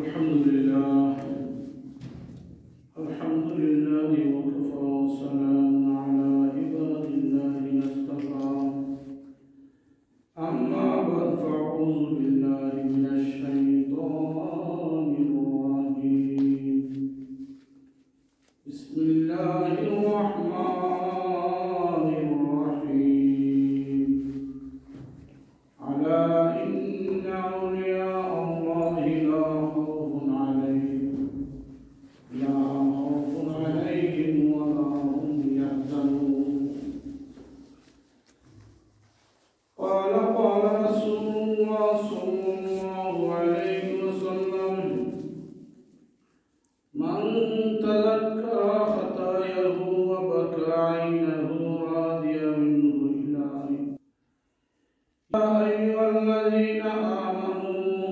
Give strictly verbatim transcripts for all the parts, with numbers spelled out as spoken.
الحمد لله. الحمد لله وكفى وسلام على عباده الذين اصطفى. أما بعد فأعوذ بالله من الشيطان الرجيم. بسم الله الرحمن الرحيم. ألا إن أولياء الله لا خوف عليهم لا خوف عليهم ولا هم يحزنون. قال قال رسول الله صلى الله عليه وسلم: من تذكر خطاياه وبكى عينه راضية منه إلى يا أيها الذين آمنوا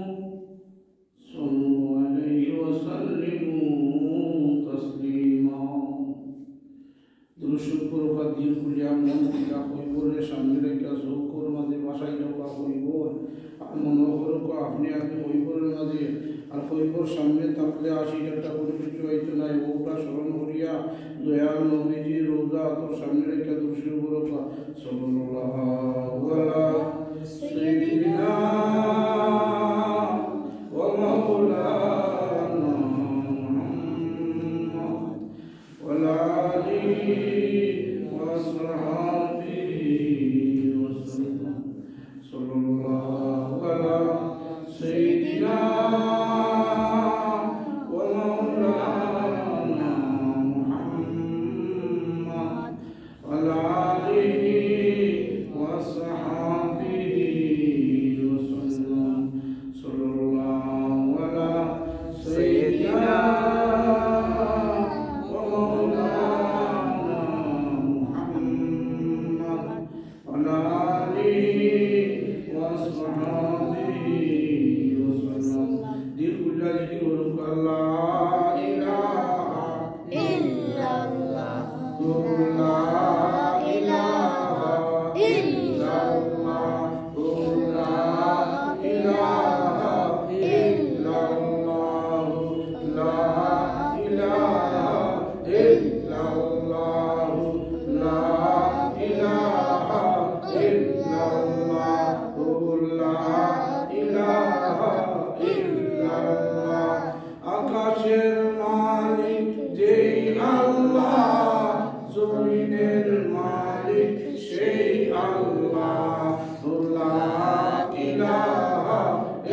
صلوا عليه وسلموا تسليما. দুরূদ শরীফ পড়ুক্কা দিল খুলিয়া, মন খুলিয়া, কইবরে সামনে রাখিয়া, চউখর মাঝে ভাসাই রাখা কইবর। আর মনো করুক্কা আপনে আপনে কইবরর মাঝে, আর কইবর সামনে থাকলে হাসি ঠাট্টা কুনু কিছু অইতো নায়। অউটা স্মরণ করিয়া দয়াল নবীজির রওজা আতর সামনে রাখিয়া দুরূদ শরীফ পড়ুক্কা। صلى الله على سيدنا ومولانا محمد وعلى آله وصحبه وسلم. صلى الله على سيدنا ومولانا محمد وعلى آله وصحبه وسلم. صلى الله على سيدنا ومولانا محمد وعلى آله وصحبه وسلم. দিল খুলিয়া জিকির করুক্কা, لا إله إلا الله. لا إله إلا الله. لا إله إلا الله. لا إله إلا الله. لا إله إلا الله. لا إله إلا الله. আকাশের মালিক যেই আল্লাহ, জমিনের মালিক সেই আল্লাহ। لا إله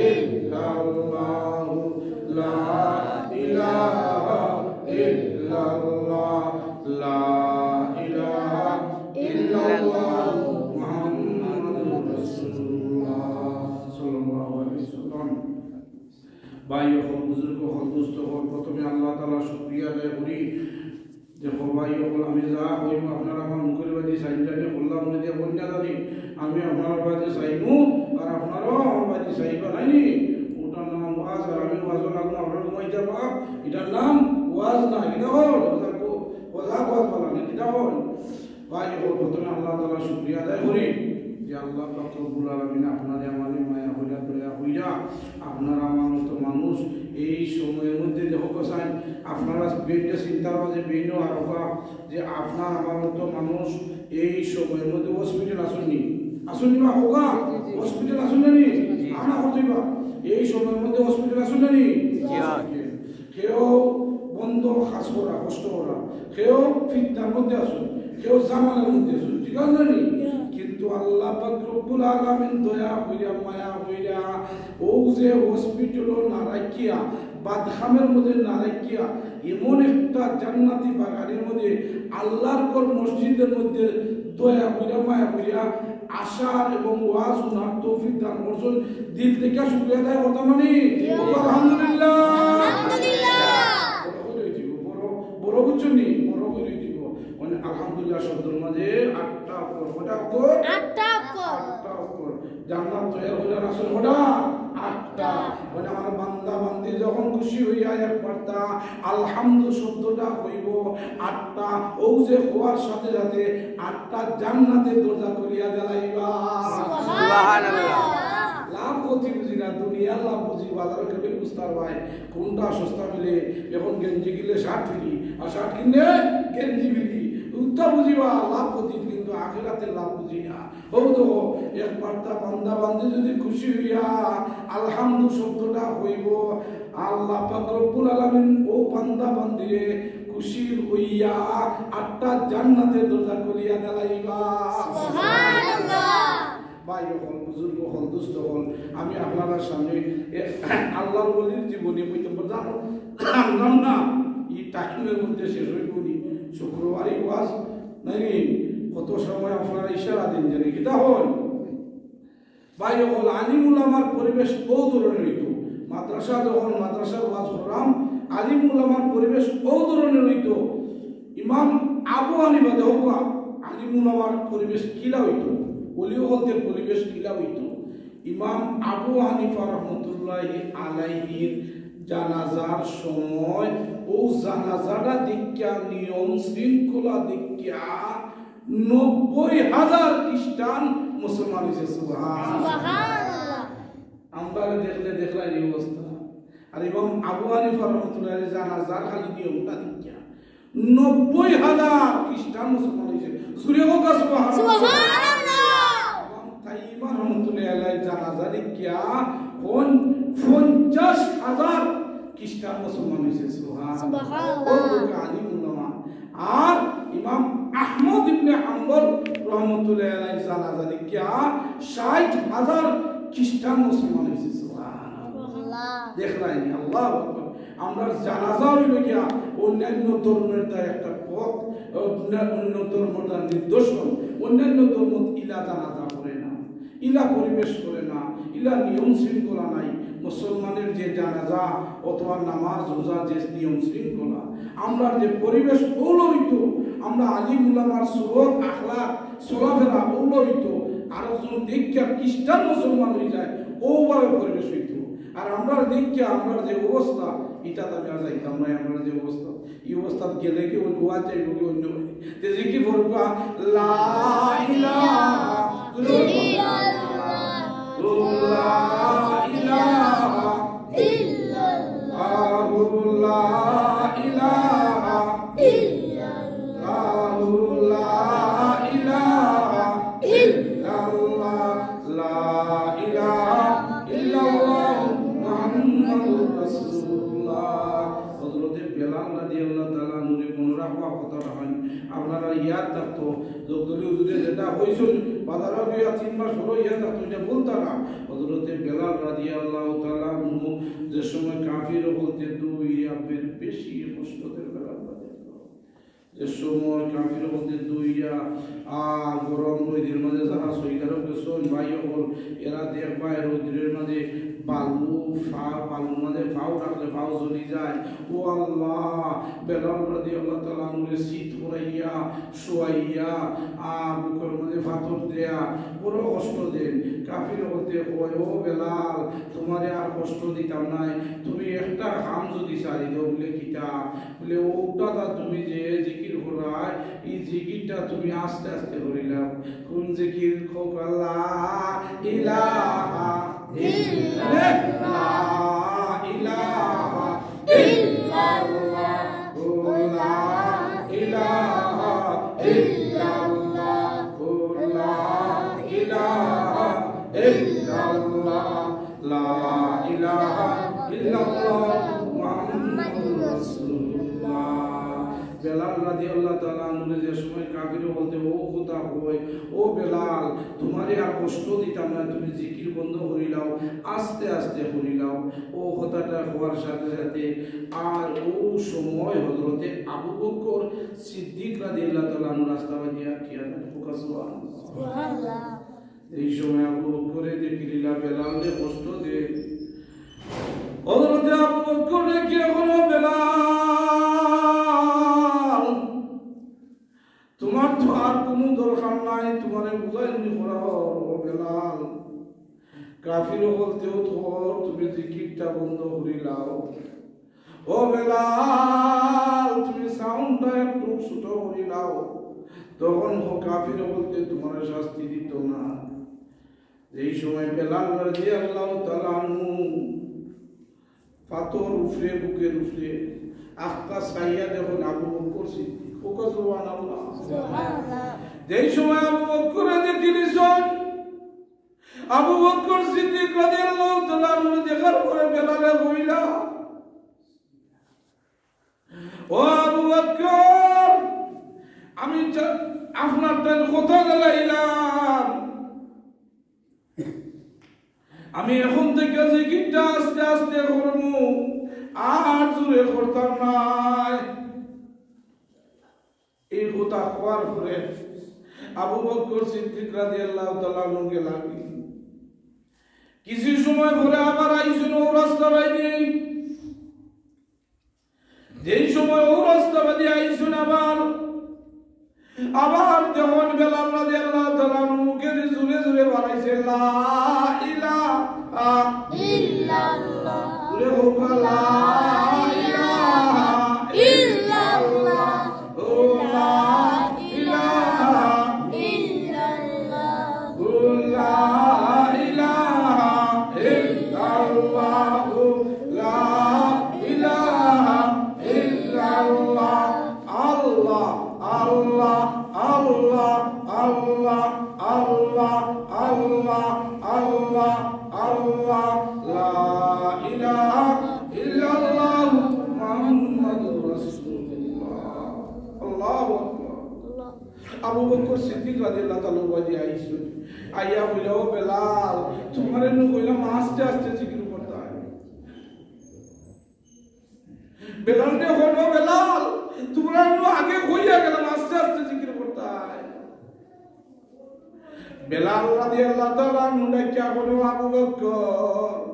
إلا الله. لا إله إلا الله. لا إله إلا الله. محمد رسول الله. صلى الله عليه وسلم. ভাই অকল, বুজুর্গ অকল, দোস্ত অকল, প্রথমে আল্লাহ তাআলার শুকরিয়া আদায় করি। দেখো ভাই অকল, আমি যা কইমু আপনারা আমার মুখর বায়দি চাইন, জানি করলাম না দিয়া বন্যা জানি, আমি আপনারার বায়দি চাইমু আর আপনারাও আমার বায়দি চাইবা, নায়নি? অউটার নাম ওয়াজ, আর আমি ওয়াজও লাগমু, আপনারা ঘুমাই যাবা, ইটার নাম ওয়াজ না, ইটা অইল ওয়াজ, ওয়াজ বালা না, ইটা অইল। ভাই অকল, প্রথমে আল্লাহ তাআলার শুকরিয়া আদায় করি যে আল্লাহ পাক রব্বুল আলামিন আপনারে আমারে মায়া কইরা, দয়া কইরা, আপনারা আমার মতো মানুষ এই সময়ের মধ্যে, দেখো চাইন, আপনারা বেইনটা চিন্তার মাঝে বেইনও আর যে আপনার আমার মতো মানুষ এই সময়ের মধ্যে হসপিটাল আছইন নি? আছইন নি বা? কউক্কা, হসপিটাল আছইন না নি? আনা করতে বা, এই সময়ের মধ্যে হসপিটাল আছইন না নি? কেউ বন্দ কাজ করা, কষ্ট করা, কেউ ফিতনার মধ্যে আছইন, কেউ ঝামেলার মধ্যে আছইন, ঠিক আছে নি? কিন্তু আল্লাহ পাক রব্বুল আলামিন দয়া কইরা, মায়া কইরা, অউ যে হসপিটালো না রাখিয়া, বাদখামের মধ্যে না রাখিয়া, এমন একটা জান্নাতি বাগানের মধ্যে আল্লাহর ঘর মসজিদের মধ্যে দয়া কইরা, মায়া কইরা আসার এবং ওয়াজ হুনার তৌফিক দান করছইন। দিল থাকি শুকরিয়া আদায় করতাম না নি? আলহামদুলিল্লাহ। আলহামদুলিল্লাহ। বড় করি দিব, বড়, বড় বুঝছইন নি? বড় করি দিব। মানে আলহামদুলিল্লাহ শব্দর মাঝে আটটা অক্ষর। কয়টা অক্ষর? আটটা অক্ষর। আটটা অক্ষর। জান্নাত তৈয়ার কইরা রাসুল কয়টা? আটটা। মানে আমার বান্দা বান্দি যখন খুশি হইয়া একবারতা আলহামদু শব্দটা কইবো, আটটা, অউ যে কওয়ার সাথে সাথে আটটা জান্নাতের দরজা খুলিয়া দিলাইবা। সুবহানাল্লাহ। লাভ ক্ষতি বুঝি না, দুনিয়ার লাভ বুঝি, বাজারো গেলে বুঝতার ভাই, কোনটা সস্তা মিলে। এখন গেঞ্জি কিনলে শার্ট ফ্রি, আর শার্ট কিনলে গেঞ্জি ফ্রি। উতা বুঝি বা লাভ ক্ষতি, কিন্তু আখেরাতের লাভ বুঝি না। ও তো, এক বান্দা, বান্দা বান্দি যদি খুশি হইয়া আলহামদু শব্দটা হইব, আল্লাহ পাক রব্বুল আলামিন ও বান্দা বান্দিরে খুশি হইয়া আটটা জান্নাতের দরজা খুলিয়া দিলাইবা। সুবহানাল্লাহ। ভাই অকল, বুজুর্গ অকল, দোস্ত অকল, আমি আপনারার সামনে এ, আল্লাহর ওলির জীবনী কইতে পারতাম, জানলাম না, এই টাইমের মধ্যে শেষ হইব নি। শুক্রবারই ওয়াজ, নাই নি? কত সময় আপনারা ইশারা দিন জানি, কিতা হন? ভাই অকল, আলিম উলামার পরিবেশ বহু ধরনের হইতো। মাদ্রাসা যখন মাদ্রাসার ওয়াজ করলাম, আলিম উলামার পরিবেশ বহু ধরনের হইতো। ইমাম আবু হানিফা দেখো, আলিম উলামার পরিবেশ কিলা হইতো, ওলি অকলদের পরিবেশ কিলা হইতো। ইমাম আবু হানিফা রহমতুল্লাহি আলাইহির জানাজার সময় ও জানাজাটা দেখিয়া, নিয়ম শৃঙ্খলা দেখিয়া নব্বই হাজার খ্রিস্টান মুসলমান হইছে। সুবহান। সুবহানাল্লাহ। আমরা দেখলে দেখলাই এই অবস্থা। আর ইমাম আবু হানিফা রহমতুল্লাহ আলাইহি জানাজার খালি নিয়মটা দেখিয়া নব্বই হাজার খ্রিস্টান মুসলমান হইছে। জুরে হোক সুবহানাল্লাহ। সুবহানাল্লাহ। ইমাম তাইমা রহমতুল্লাহ আলাইহি জানাজা দেখিয়া পন-, পঞ্চাশ হাজার খ্রিস্টান মুসলমান হইছে। সুবহানাল্লাহ। সুবহানাল্লাহ। ও লোক আলিম উলামা। আর ইমাম আহমদ ইবনে হাম্বল রহমতুল্লাহ আলাইহি জানাজা দেখিয়া ষাট হাজার খ্রিস্টান মুসলমান হইছে। সুবহানাল্লাহ। সুবহানাল্লাহ। দেখলাইনি, আল্লাহু আকবার। আমরা জানাজা হইল গিয়া অন্যান্য ধর্মের তার একটা পথ, অন্যান্য ধর্মের তার নিদর্শন। অন্যান্য ধর্ম ইলা জানাজা করে না, ইলা পরিবেশ করে না, ইলা নিয়ম শৃঙ্খলা নাই। মুসলমানের যে জানাজা অথবা নামাজ রোজা যে নিয়ম শৃঙ্খলা, আমরা যে পরিবেশ অলা হইতো, আমরা আলিম উলামার সুরত আখলাক চলাফেরা অলা হইতো, আরেকজন দেখিয়া খ্রিস্টান মুসলমান হয়ে যায়, ওভাবে পরিবেশ হইতো। আর আমরা দেখিয়া আমরা যে অবস্থা, এটা তো আমি আর যাইতাম না, আমরা যে অবস্থা, এই অবস্থা গেলে কি অন্য আর যাইব কি অন্য? তে জিকির করবা, লা ইলাহা ইল্লাল্লাহ, লা ইলাহা ইল্লাল্লাহ, লা ইলাহা ইল্লাল্লাহ, লা ইলাহা ইল্লাল্লাহ, লা ইলাহা ইল্লাল্লাহ, মুহাম্মাদুর রাসূলুল্লাহ। হযরতে বেলাল রাদিয়াল্লাহু তাআলা আনহুরে মনে রাখবা কথাটা হয়। আপনারা ইয়াদ থাকতো, জগদলি হুজুরে যেটা হইছইন, বাজারো গিয়া তিন মাস হলো ইয়াদ থাকতো, এটা বলতা না। হযরতে বেলাল রাদিয়াল্লাহু তাআলা আনহু যে সময় কাফির অকলতে দুইয়া বে-, বেশি কষ্ট দেয় বেলাল রাদিয়াল্লাহু। যে সময় কাফির অকলতে দুইয়া, আ, গরম রইদের মাঝে যারা সৌদি আরব গেছইন, ভাই অকল, এরা দেখবা, এ রইদের মাঝে বালু, ফা-, বালুর মাঝে ফাও রাখলে ফাও জ্বলি যায়। ও আল্লাহ, বেলাল রাদিয়াল্লাহু তাআলা আনহুরে শীত করাইয়া, শুয়াইয়া, আ, বুকের মাঝে পাথর দেয়া, বড় কষ্ট দেন। কাফির অকলতে কয়, "ও বেলাল, তোমারে আর কষ্ট দিতাম নায়, তুমি একটা কাম যদি ছাড়ি দেও।" বলে, "কিতা?" বলে, "ওটা তা তুমি যে জিকির করায়, এই জিকিরটা তুমি আস্তে আস্তে করিলাও।" কোন জিকির? কও, লা ইলাহা ইল্লাল্লাহ, লা ইলাহা ইল্লাল্লাহ, লা ইলাহা ইল্লাল্লাহ, লা ইলাহা ইল্লাল্লাহ, লা ইলাহা ইল্লাল্লাহ, মুহাম্মাদুর রাসূলুল্লাহ। বেলাল রাদিয়াল্লাহু তাআলা আনহুরে যে সময় কাফির অকলতে ও কথা কয়, "ও বেলাল, তোমারে আর কষ্ট দিতাম না, তুমি জিকির বন্ধ করিলাও, আস্তে আস্তে করিলাও।" ও কথাটা হওয়ার সাথে সাথে আর ও সময় হযরতে আবু বকর সিদ্দিক রাদিয়াল্লাহু তাআলা আনহু রাস্তা বাদিয়া আটিয়া যাইন। সুবহানাল্লাহ। সুবহানাল্লাহ। এই সময় আবু বকরে দেখিলা বেলালরে কষ্ট দে। হযরতে আবু বকর দেখিয়া কইল, "বেলাল, তোমার তো আর কোনো দরকার নাই, তোমারে বুঝাইনি করার, ও বেলাল। কাফির অকলতেও তো তুমি জিকিরটা বন্ধ করিলাও।" ও বেলাল, তুমি সাউন্ডটা একটু ছোট করিলাও, তখন ও কাফির অকলতে তোমারে শাস্তি দিত না। যেই সময় বেলাল রাদিয়াল্লাহু তাআলা আনহু পাথর উপরে, বুকের উপরে, আখতা চাইয়া দেখইন আবু বকর সিদ্দিক। কউক্কা সুবহানাল্লাহ। সুবহানাল্লাহ। যেই সময় আবু বকররে দেখিলিছইন, আবু বকর সিদ্দিক রাদিয়াল্লাহু তাআলা আনহু দেখার পরে বেলালে কইলা, "ও আবু বকর, আমি চা-, আপনার তান কথা দিলাইলাম, আমি এখন থাকি জিকিরটা আস্তে আস্তে করমু, আর জোরে করতাম নায়।" এই কথা কওয়ার পরে আবু বকর সিদ্দিক রাদিয়াল্লাহু তাআলা আনহু গেলাগি। কিছু সময় পরে আবার আইছইন অউ রাস্তা বায়দি। যেই সময় অউ রাস্তা বায়দি আইছইন আবার, আবার দেখইন বেলাল রাদিয়াল্লাহু তাআলা আনহু মুখেদি জোরে জোরে বাড়াইছে, "লা ইলাহা ইল্লাল্লাহ।" জোরে কউক্কা, "লা ইলাহা ইল্লাল্লাহ।" لا إله إلا الله. لا إله إلا الله. لا إله إلا الله. الله، الله، الله، الله، الله، الله، الله، الله، الله. لا إله إلا الله محمد رسول الله. আল্লাহু আকবার। আবু বকর সিদ্দিক রাদিয়াল্লাহু তাআলা আনহু বায়দি আইছইন। আইয়া কইলা, "ও বেলাল, তুমারে নু কইলাম আস্তে আস্তে জিকির করতায়।" বেলালরে কইন, "ও বেলাল, তুমারে নু আগে কইয়া গেলাম আস্তে আস্তে জিকির করতায়।" বেলাল রাদিয়াল্লাহু তাআলা আনহু ডাকিয়া কইন, "ও আবু বকর,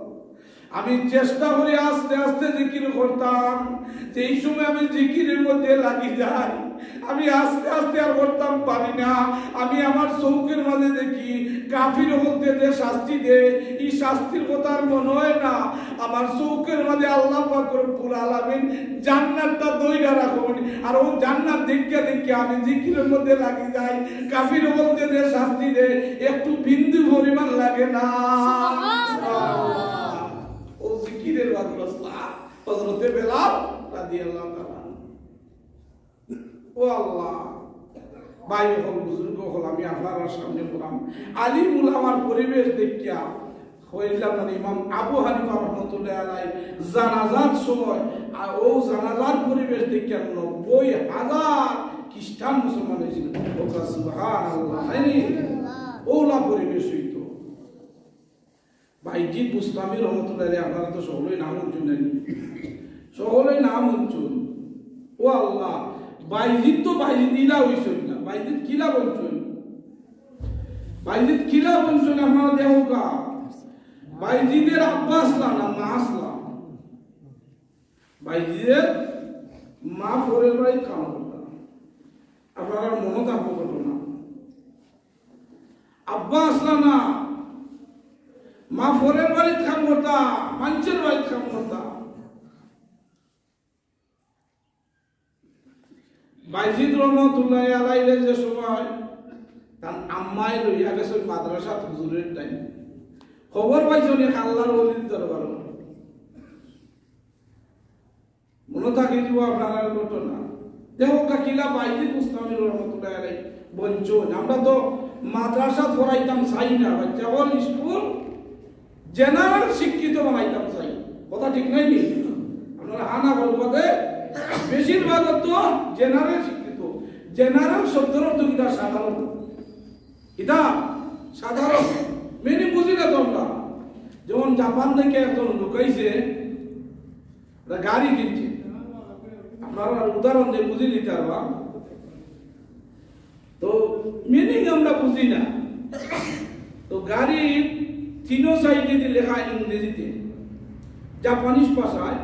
আমি চেষ্টা করি আস্তে আস্তে জিকির করতাম, যেই সময় আমি জিকিরের মধ্যে লাগি যাই, আমি আস্তে আস্তে আর করতাম পারি না। আমি আমার চউখের মাঝে দেখি কাফির অকলরে যে শাস্তি দেয়, ই শাস্তির কথা আর মনো অয় না। আমার চউখের মাঝে আল্লাহ পাক রব্বুল আলামিন জান্নাতটা ধইরা রাখইন, আর অউ জান্নাত দেখিয়া দেখিয়া আমি জিকিরের মধ্যে লাগি যাই। কাফির অকলরে যে শাস্তি দেয়, একটু বিন্দু পরিমাণ লাগে না।" সুবহানাল্লাহ। অউ জিকিরের মাদ্রাসা হযরতে বেলাল রাদিয়াল্লাহু তাআলা আনহু। ও আল্লাহ, ভাই অকল, বুজুর্গ অকল, আমি আপনারার সামনে কইরাম, আলিম উলামার পরিবেশ দেখিয়া কইলাম না, ইমাম আবু হানিফা রহমতুল্লাহ আলাই জানাজার সময়, আর অউ জানাজার পরিবেশ দেখিয়া নব্বই হাজার খ্রিস্টান মুসলমান অইছিল। কউক্কা সুবহানাল্লাহ। অউলা পরিবেশ অইতো। বাইজিদ বুস্তামি রহমতুল্লাহ আলাইহি, আপনারা তো সকলেই নাম হুনছইন, জানি সকলেই নাম হুনছইন। ও আল্লাহ, বাইজিদ তো বাইজিদ ইলা অইছইন না, বাইজিদ কিলা বনছইন, বাইজিদ কিলা বনছইন, আপনারা দেখউক্কা। বাইজিদের আব্বা আছলা না মা আছলা? বাইজিদের মা পরের বাড়িত কাম করতা। আপনারার মনো থাকবো ঘটনা। আব্বা আছলা না, মা পরের বাড়িত কাম করতা, মানষর বাড়িত কাম করতা। বাইজিদ রহমতুল্লাহ আলাইহি যে সময় তান আম্মায় লইয়া গেছইন মাদ্রাসাত হুজুরের টাইম, খবর পাইছইন এক আল্লাহর ওলির দরবারো। মনো থাকি দিব আপনারার ঘটনা। দেখউক্কা কিলা বাইজিদ বুস্তামি রহমতুল্লাহ আলাইহি বনছইন। আমরা তো মাদ্রাসাত পড়াইতাম চাই না, বাচ্চা অকল স্কুল জেনারেল শিক্ষিত বানাইতাম চাই। কথা ঠিক নায় নি? আপনারা হা না করবা দে। বেশিরভাগ তো জেনারেল শিক্ষিত। জেনারেল শব্দর অর্থ কিতা? সাধারণ। কিতা? সাধারণ। Meaning বুঝি না তো আমরা। যেমন জাপান থাকি একজন লোক আইছে, একটা গাড়ি কিনছে। আপনারা উদাহরণ দিয়া বুঝি নিতা পারবা। তো meaning আমরা বুঝি না। তো গাড়ির তিনো সাইডেদি লেখা ইংরেজিতে, জাপানিজ ভাষায়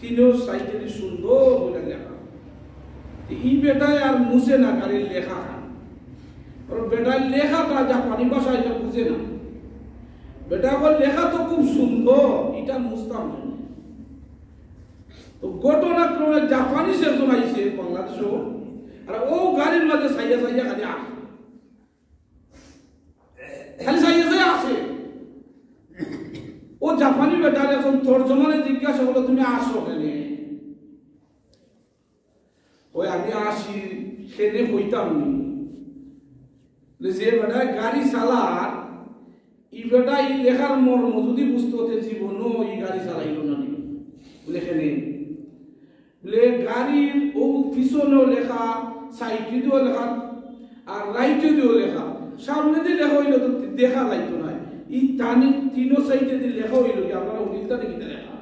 তিনো সাইডেদি সুন্দর করি লেখা। তো ই বেটায় আর মুছে না গাড়ির লেখা। আর বেটার লেখাটা জাপানি ভাষা, ইটা বুঝে না। বেটায় কয়, "লেখা তো খুব সুন্দর, ইটা মুছতাম না।" তো ঘটনাক্রমে জাপানিজ একজন আইছে বাংলাদেশো, আর অউ গাড়ির মাঝে চাইয়া চাইয়া খালি আ-, খালি চাইয়া চাইয়া আছে। জাপানি বেটারে একজন তর্জমানে জিজ্ঞাসা করলো, "তুমি আসো কেনে?" "ওই আমি আসি, কেনে কইতাম নি।" বলে, "যে বেটায় গাড়ি চালার, ই বেটায় ই লেখার মর্ম যদি বুঝতো, তে জীবনও ই গাড়ি চালাইলো না নি।" বলে, "কেনে?" বলে, "গাড়ির ও পিছনেও লেখা, সাইডে দিও লেখা, আর রাইটে দিও লেখা, সামনে দি লেখা অইলে তো দেখা যাইতো না। ই তানি তিনো সাইডে দি লেখা অইলো কি, আপনারা উনিলতা নাকি তা লেখা?"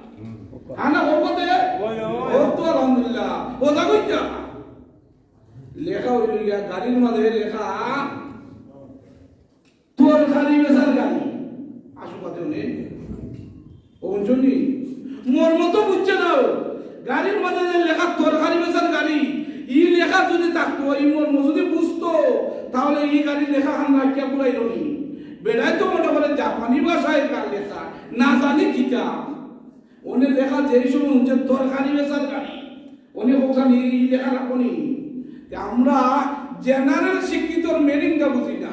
আনা হকতে? ওই, ওই। ও তো আলহামদুলিল্লাহ। ও যা কইতা? লেখা অইলো গিয়া, গাড়ির মাঝে লেখা, তরকারি বেচার গাড়ি। আসল কথা নেই। ও বুঝছনি? মর্ম তো বুঝছে না ও। গাড়ির মাঝে যে লেখা তরকারি বেচার গাড়ি, ই লেখা যদি থাকতো, ই মর্ম যদি বুঝতো, তাহলে ই গাড়ির লেখা খান রাখিয়া ঘুরাইলো নি। বেটায় তো মনে করে জাপানি ভাষায় গাড়ি লেখা, না জানি কিতা। অনে লেখা যেই সময় হুনছে তরকারি বেচার গাড়ি, অনে কইছনি ই লেখা রাখো নি। তে আমরা জেনারেল শিক্ষিতর মিনিংটা বুঝি না।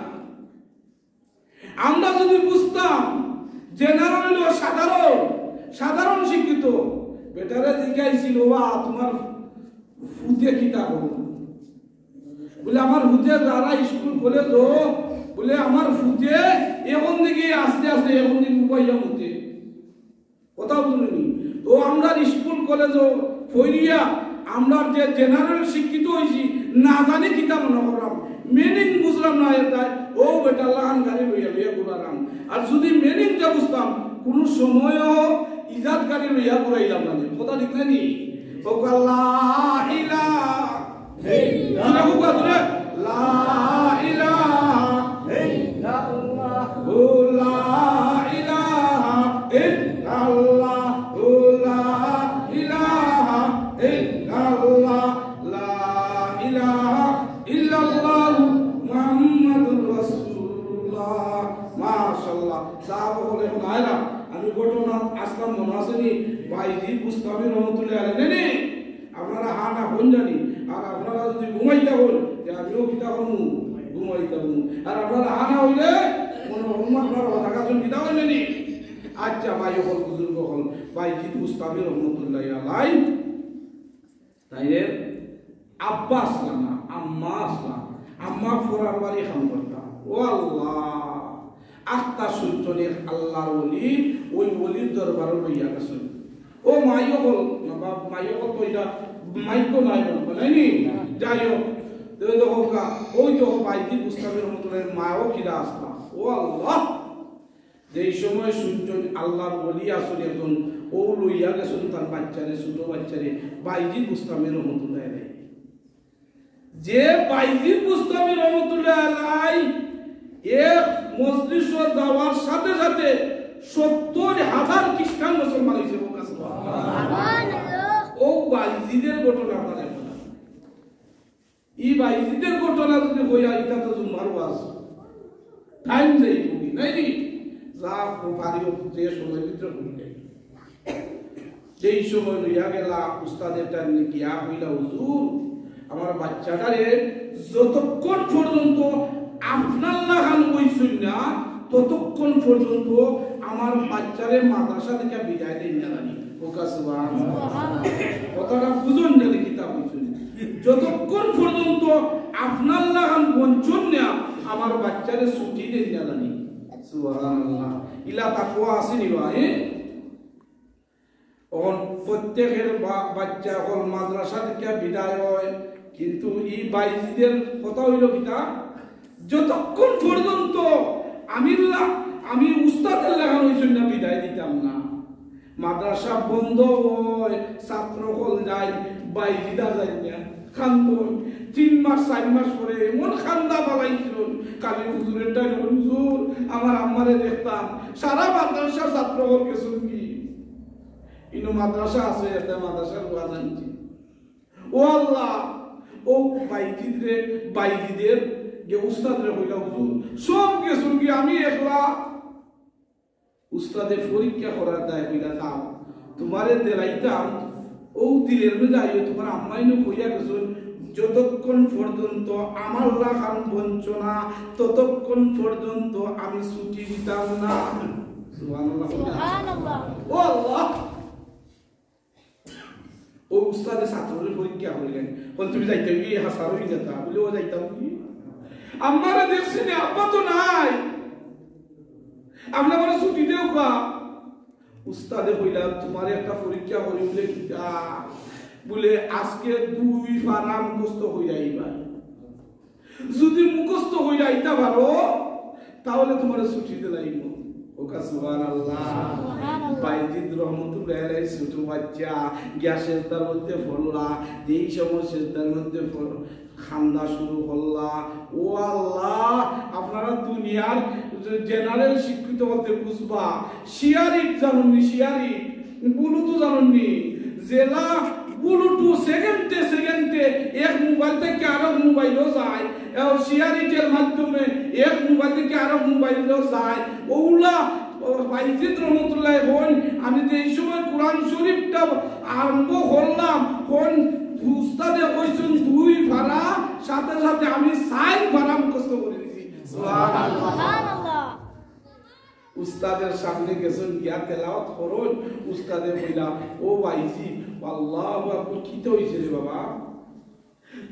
আমরা যদি বুঝতাম, জেনারেল অইলো সাধারণ, সাধারণ শিক্ষিত, বেটারে জিজ্ঞাসা করছিল, "ওবা, তোমার পুতে কিতা করো?" বলে, "আমার পুতে যারা স্কুল কলেজ ও," বলে, "আমার পুতে এখন থেকে আস্তে আস্তে এখন থেকে উপাইয়া মতে।" কথা বুঝলি? তো আমরা স্কুল কলেজও পড়িয়া আমরা যে জেনারেল শিক্ষিত হইছি, না জানি কিতা মনে করলাম, মিনিং বুঝলাম না। এর তাই ও বেটার লাখান গাড়ি লইয়া লইয়া ঘুরালাম। আর যদি মিনিংটা বুঝতাম, কোনো সময়ও ইজাদ গাড়ি লইয়া ঘুরাইলাম না। কথা ঠিক না নি? ও আল্লাহ ইলাহা ইল্লাল্লাহ। لا إله إلا الله. لا إله إلا الله. لا إله إلا الله. لا إله إلا الله. محمد رسول الله. মাশাআল্লাহ। সাহাবা বলে, "এখন আয়রা, আমি ঘটনা আসলাম মনে আছে নি? বাইজিদ বুস্তামি রহমতুল্লাহ আলাইহি নি?" আপনারা হা না হইন জানি, আর আপনারা যদি ঘুমাইতা হইন, তে আমিও কিতা করমু? ঘুমাইতা হইমু। আর আপনারা হা না হইলে, মনে হইমু আপনারা কথা কাজুন কিতা হইন জানি? আচ্ছা, ভাই অকল, বুজুর্গ অকল, বাইজিদ বুস্তামি রহমতুল্লাহ আলাইহি, তাইন আব্বা আছলা না, আম্মা আছলা। আম্মা ফরার বাড়ি কাম করতা। ও আল্লাহ, আখতা শুনছইন এক আল্লাহর ওলি, ওই ওলির দরবারো লইয়া গেছইন। ও মাই অকল, না বা-, মাই অকল তো ইটা মাইকও নাই, মনে হয়, নাই নি? যাই হোক, তো ওই দেখো কা-, ওই দেখো বাইজিদ বুস্তামি রহমতুল্লাহ মাও কিরা আছলা। ও আল্লাহ, যেই সময় শুনছইন আল্লাহর ওলি আছইন একজন, ও লইয়া গেছইন তার বাচ্চারে, ছোট বাচ্চারে, বাইজিদ বুস্তামি রহমতুল্লাহ আলাইহি। যে বাইজিদ বুস্তামি রহমতুল্লাহ আলাইহি এক মজলিসো যাওয়ার সাথে সাথে সত্তর হাজার খ্রিস্টান মুসলমান হইছে। ও বাইজিদের ঘটনা আপনারে বলা। ই বাইজিদের ঘটনা যদি কইয়া, ইটা তো জুম্মার ওয়াজ। টাইম যাইবো নি, নাই নি? যা পারি অউ যে সময় ভিতরে কই যাই। যেই সময় লইয়া গেলা, উস্তাদের টাইম গিয়া কইলা, "হুজুর, আমার বাচ্চাটারে যতক্ষণ পর্যন্ত আপনার লাখান অইছইন না, ততক্ষণ পর্যন্ত আমার বাচ্চারে মাদ্রাসা থাকি বিদায় দেইন না জানি।" ও কা সুবহানাল্লাহ। কথাটা বুঝইন জানি কিতা কইছইন। যতক্ষণ পর্যন্ত আপনার লাখান বনছইন না, আমার বাচ্চারে ছুটি দেইন না জানি। সুবহানাল্লাহ। ইলা তাকওয়া আছে নি ভাই? অখন প্রত্যেকের বা-, বাচ্চা অকল মাদ্রাসা থাকি বিদায় হয়, কিন্তু ই বাইজিদের কথা অইলো কিতা, যতক্ষণ পর্যন্ত আমি লা-, আমি উস্তাদের লাখান অইছইন না বিদায় দিতাম না। মাদ্রাসা বন্ধ হয়, ছাত্র অকল যায়, বাইজিদা যায় না। কান্দইন। তিন মাস, চাইর মাস পরে এমন কান্দা ফালাইছইন, কালি হুজুরের টাইম, "হুজুর, আমার আম্মারে দেখতাম, সারা মাদ্রাসার ছাত্র অকল গেছইন গি।" ইনো মাদ্রাসা আছে, একটা মাদ্রাসার ওয়াজ আনছি। ও আল্লাহ, ও বাইজিদরে, বাইজিদের যে উস্তাদরে কইলা, "হুজুর, সব গেছইন গি, আমি একলা।" উস্তাদে পরীক্ষা করার দায় কইলা, "যাও, তুমারে দেলাইতাম, ও দিলের মধ্যে আইও, তুমার আম্মাইনও কইয়া গেছইন, যতক্ষণ পর্যন্ত আমার লাখান বনছো না, ততক্ষণ পর্যন্ত আমি ছুটি দিতাম না।" সুবহানাল্লাহ। সুবহানাল্লাহ। ও আল্লাহ, ও উস্তাদে ছাত্ররে পরীক্ষা করিলেন, বলে, "তুমি যাইতায় কি হাসার হয়ে যেতা?" বলে, "ও যাইতাম কি? আমারে দেখছি না, আব্বা তো নাই, আপনে আমারে ছুটি দেও কা।" উস্তাদে কইলা, "তোমারে একটা পরীক্ষা করি।" বলে, "কিতা?" বলে, "আজকে দুই পারা মুখস্থ কইরা আইবা।" যদি মুখস্থ কইরা আইতা পারো, তাহলে তোমারে ছুটি দিলাইমু। ওকা সুবহানাল্লাহ। সুবহানাল্লাহ। বাইজিদ রহমতুল্লাহ আলাইহি ছোট বাচ্চা গিয়া সেজদার মধ্যে পড়লা, যেই সময় সেজদার মধ্যে পড়-, কান্দা শুরু করলা, "ও আল্লাহ, আপনারা দুনিয়ার জেনারেল শিক্ষিত বলতে বুঝবা, শিয়ারিট জাননি, শিয়ারিট।" বুলু তো জাননি, যেলা বুলু তো সেকেন্ডে সেকেন্ডে এক মোবাইল থাকি আরক মোবাইলো যায়, আর শিয়ারিটের মাধ্যমে এক মোবাইল থাকি আরক মোবাইলো যায়। ওলা, ও, বাইজিদ রহমতুল্লাহ কইন, আমি যে এই সময় কোরআন শরীফটা আরম্ভ করলাম, কইন উস্তাদে কইছইন দুই পারা, সাথে সাথে আমি চাইর পারা মুখস্থ করি দিছি। সুবহানাল্লাহ। সুবহানাল্লাহ। উস্তাদের সামনে গেছইন, গিয়া তেলাওয়াত করইন, উস্তাদে কইলা, "ও বাইজি, আল্লাহু আকবার, কিতা অইছে রে বাবা?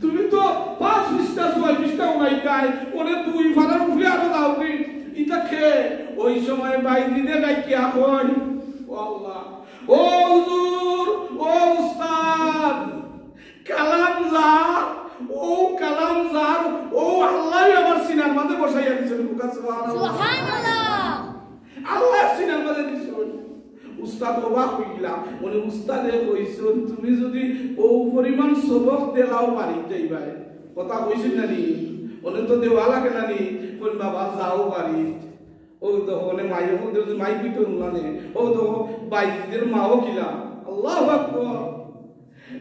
তুমি তো পাঁচ পৃষ্ঠা, ছয় পৃষ্ঠা উনাইতায়, ওনে দুই পারার উপরে আরো যাওগি, ইতা কে?" ওই সময় বাইজিদে ডাকিয়া কইন, "ও আল্লাহ, ও হুজুর, ও উস্তাদ, কালাম যার, ও কালাম যার, ও আল্লাহ আমার সিনার মাঝে বসাইয়া দিছইন।" সুবহানাল্লাহ। সুবহানাল্লাহ। আল্লাহ সিনার মাঝে দিছইন। উস্তাদ অবাক অইলা, মানে উস্তাদে কইছইন, "তুমি যদি ও পরিমাণ সবক দিলাও বাড়িত যাইবায়।" কথা কইছইন না নি? ওনে তো দেওয়া লাগে না নি? কইন, "বাবা, যাও বাড়িত।" ও তো ওনে মাই, ও তো মাই কইতো না নি? ও তো বাইজিদের মাও কিলা। আল্লাহু আকবার।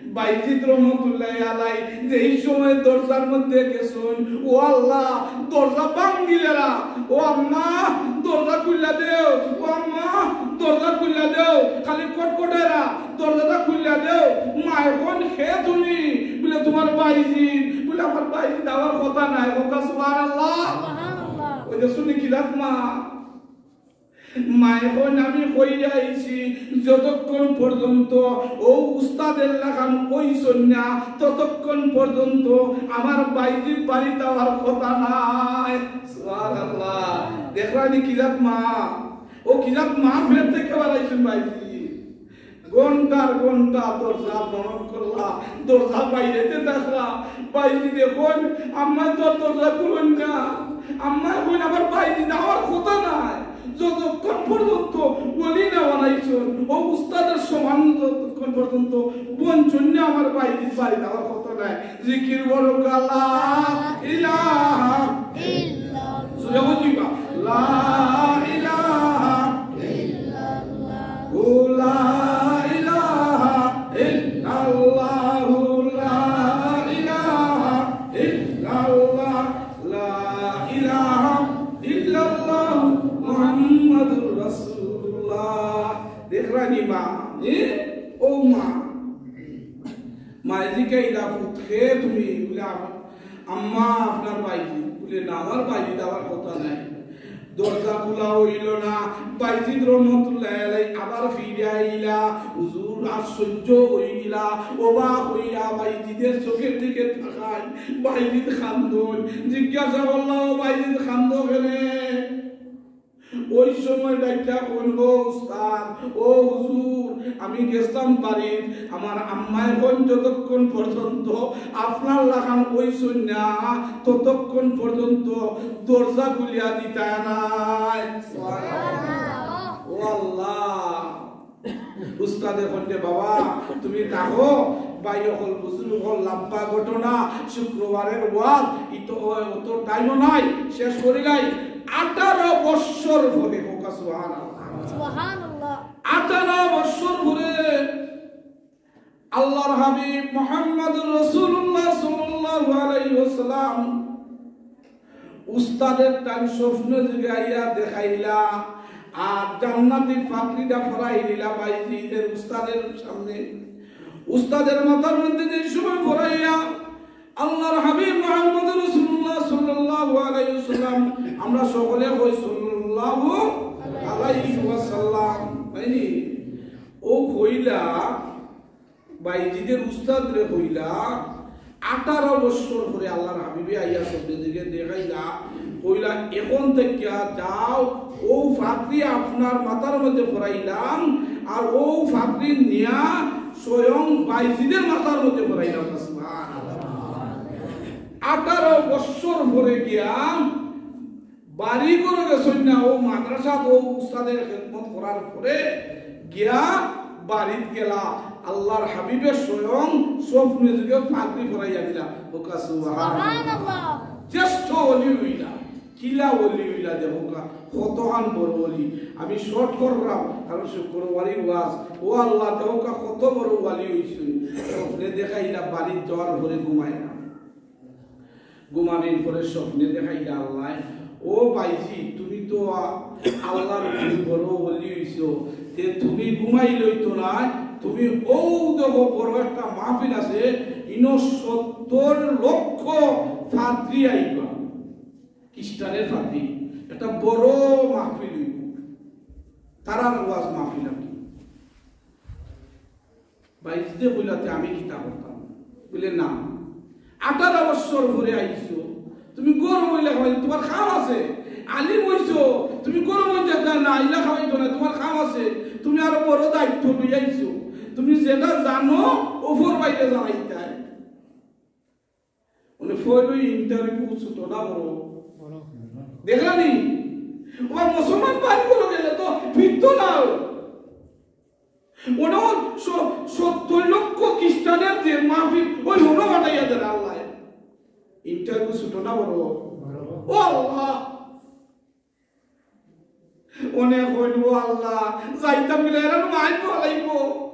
বাইজিদ রহমতুল্লাহ আলাই যেই সময় দরজার মধ্যে গেছইন, "ও আল্লাহ, দরজা ভাঙ্গিলেরা, ও আম্মা, দরজা খুলিয়া দেও, ও আম্মা, দরজা খুলিয়া দেও।" খালি কটকটাইরা, "দরজাটা খুলিয়া দেও।" মায়ে কইন, "কে তুমি?" বলে, "তোমার বাইজিদ।" বলে, "আমার বাইজিদ আওয়ার কথা নায়।" ওকা সুবহানাল্লাহ। সুবহানাল্লাহ। ওই যে শুনি কি রাত মা, মায়ে কইন, "আমি কইয়া আইছি, যতক্ষণ পর্যন্ত ও উস্তাদের লাখান অইছইন না, ততক্ষণ পর্যন্ত আমার বাইজিদ বাড়িত আওয়ার কথা নায়।" সুবহানাল্লাহ। দেখরানি কি জাত মা, ও কি জাত মা ফের থেকে বাড়াইছইন বাইজিদ। ঘন্টার ঘন্টা দরজা নক করলা, দরজা বাইরেতে দেখলা, বাইজিদে কইন, "আম্মায় তো দরজা খুলইন না।" আম্মায় কইন, "আমার বাইজিদ আওয়ার কথা নায়, যতক্ষণ পর্যন্ত ওলি না বানাইছইন, ও উস্তাদের সমান যতক্ষণ পর্যন্ত বনছইন না, আমার বাইজিদ বাড়িত আওয়ার কথা নায়।" জিকির করো কা লা ইলাহা ইল্লাল্লাহ। জোরে বলবা, লা ইলাহা ইল্লাল্লাহ। ও লা ইলাহা ইল্লাল্লাহ, লা ইলাহা ইল্লাল্লাহ, লা ইলাহা ইল্লাল্লাহ মুহাম্মাদুর রাসূলুল্লাহ। দেখরানি মা, এ? ও মা। মায়ে জিকাইলা, "পুত, কে তুমি?" বলে, "আম-, আম্মা, আপনার বাইজিদ।" বলে, "না, আমার বাইজিদ আওয়ার কথা নায়।" দরজা খোলা অইলো না। বাইজিদ রহমতুল্লাহ আলাই আবার ফিরে আইলা। হুজুর আর সহ্য অইলা, অবাক অইয়া বাইজিদের চোখের দিকে তাকাইন। বাইজিদ কান্দইন। জিজ্ঞাসা করলা, "ও বাইজিদ, কান্দো কেনে?" ওই সময় ডাকিয়া কইন, "ও উস্তাদ, ও হুজুর, আমি গেছলাম বাড়িত, আমার আম্মায় কইন যতক্ষণ পর্যন্ত আপনার লাখান অইছইন না, ততক্ষণ পর্যন্ত দরজা খুলিয়া দিতা নায়।" ও আল্লাহ। উস্তাদে কইন, "বাবা, তুমি থাকো।" ভাই অকল, বুজুর্গ অকল, লম্বা ঘটনা, শুক্রবারের ওয়াজ, ইতো, অত টাইমও নাই, শেষ করিলাই। আঠারো বৎসর পরে, কউক্কা সুবহানাল্লাহ। সুবহানাল্লাহ। আঠারো বৎসর পরে আল্লাহর হাবিব মুহাম্মদুর রাসূলুল্লাহ সাল্লাল্লাহু আলাইহি ওয়াসাল্লাম উস্তাদের তান স্বপ্ন যুগে আইয়া দেখাইলা, আর জান্নাতি পাগড়িটা পরাই দিলা বাইজিদের উস্তাদের সামনে। উস্তাদের মাথার মধ্যে যে সময় পরাইয়া আল্লাহর হাবিব মুহাম্মদ রাসূলুল্লাহ সাল্লাল্লাহু আলাইহি ওয়াসাল্লাম, আমরা সকলে কই সাল্লাল্লাহু, আলাইহি ওয়াসাল্লাম, তাই নি? ও কইলা, বাইজিদের উস্তাদরে কইলা, আঠারো বছর পরে আল্লাহর হাবিবে আইয়া স্বপ্নে দেখে দেখাইলা, কইলা, "এখন থাকিয়া যাও, ও ফাতরি আপনার মাথার মধ্যে পড়াইলাম, আর ও ফাতরি নিয়া স্বয়ং বাইজিদের মাথার মধ্যে পড়াইলাম।" সুবহানাল্লাহ। আঠারো বছর পরে গিয়া বাড়ি ঘরো গেছইন না, ও মাদ্রাসাত ও উস্তাদের খেদমত করার পরে গিয়া বাড়িত গেলা, আল্লাহর হাবিবে স্বয়ং স্বপ্নে দেখে ফাতরি পড়াইয়া দিলা। কউক্কা সুবহানাল্লাহ। সুবহানাল্লাহ। জ্যেষ্ঠ ওলি অইলা, কিলা ওলি অইলা দেখউক্কা, কতখান বড় ওলি। আমি short করলাম, কারণ শুক্রবারই ওয়াজ। ও আল্লাহ, দেখউক্কা কত বড় ওলি অইছইন। স্বপ্নে দেখাইলা, বাড়িত যাওয়ার পরে ঘুমাইলা। ঘুমানির পরে স্বপ্নে দেখাইলা আল্লায়, "ও বাইজি, তুমি তো আ-, আল্লাহর বড় ওলি অইছো, তে তুমি ঘুমাইলে অইতো নায়, তুমি অউ দেখো বড় একটা মাহফিল আছে, ইনো সত্তর লক্ষ ফাতরি আইবা, খ্রিস্টানের ফাতরি, একটা বড় মাহফিল অইবো, তারার ওয়াজ মাহফিল আর কি।" বাইজিদে কইলা, "তে আমি কিতা করতাম?" বলে, "না, আঠারো বছর পরে আইছো, তুমি ঘরো বইলে খাওয়াই, তুমার কাম আছে, আলিম অইছো, তুমি ঘরো বইতে না, না আইলা খাওয়াইতো না, তুমার কাম আছে, তুমি আরো বড় দায়িত্ব লইয়া আইছো, তুমি যেটা জানো, অফর বাইরে জানাইতায়।" মানে, পয়লা interview ছোট না বড়? বড়। দেখলা নি? ওবা মুসলমান বাড়ি ঘরো গেলে তো ফিরতো না। অনো স-, সত্তর লক্ষ খ্রিস্টানের যে মাহফিল, ওই হনো ফাটাইয়া দেন আল্লায়। Interview ছোট না বড়? বড়। ও আল্লাহ। অনে কইল, "ও আল্লাহ, যাইতাম গিলা, এরা নু মাইর ফালাইবো,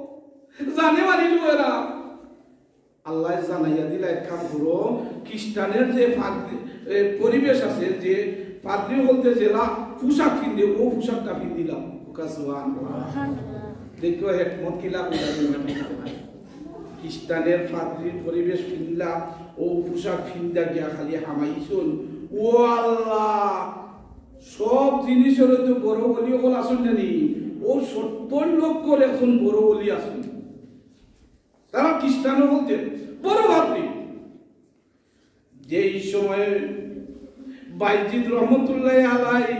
জানে মারিলিবো এরা।" আল্লায় জানাইয়া দিলা, "এক কাম করো, খ্রিস্টানের যে ফাদ-, এ, পরিবেশ আছে, যে ফাদরি বলতে যেলা পোশাক ফিন্দে, ও পোশাকটা ফিন্দিলাও।" কউক্কা সুবহানাল্লাহ। দেখো, হেকমত কিলা কইলা। খ্রিস্টানের ফাদরির পরিবেশ ফিন্দলা, ও পোশাক ফিন্দা গিয়া খালি হামাইছইন। ও আল্লাহ, সব জিনিসের তো বড় ওলি অকল আছইন না নি? ও সত্তর লক্ষর একজন বড় ওলি আছইন। তারা খ্রিস্টান অকলতে বড় ফাদরি। যেই সময় বাইজিদ রহমতুল্লাহ আলাই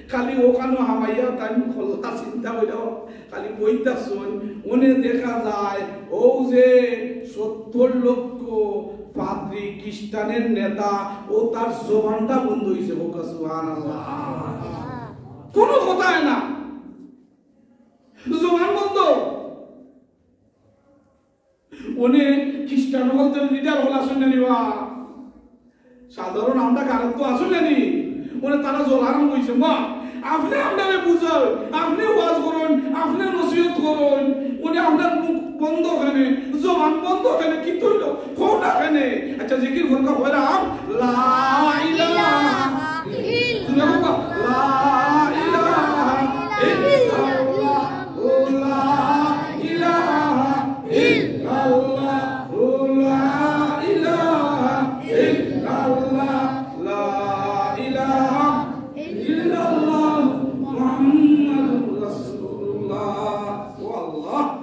খালি অখানো হামাইয়া তাইন খোলা চিন্তা কইরা খালি বইতাছইন, অনে দেখা যায় অউ যে সত্তর লক্ষ ফাদরি খ্রিস্টানের নেতা, ও তার জবানটা বন্ধ অইছে। কউক্কা সুবহানাল্লাহ। কোনো কথায় না, জবান বন্ধ। অনে খ্রিস্টান অকলতে লিডার অকল আছইন না নি বা? সাধারণ আমরা গারো তো আছইন না নি? অনে তারা জ্বলা আরম্ভ অইছে, "মা, আপনে আমরারে বুঝাইন, আপনে ওয়াজ করইন, আপনে নসিহত করইন, অনে আপনার মুখ বন্ধ কেনে, জবান বন্ধ কেনে, কিতা অইলো? কও না কেনে?" আচ্ছা, জিকির করউক্কা কইরাম, লা ইলাহা ইল্লাল্লাহ। লা ইলাহা ইল্লাল্লাহ। লা ইলাহা ইল্লাল্লাহ, লা ইলাহা ইল্লাল্লাহ, লা ইলাহা ইল্লাল্লাহ, মুহাম্মাদুর রাসূলুল্লাহ। ও আল্লাহ,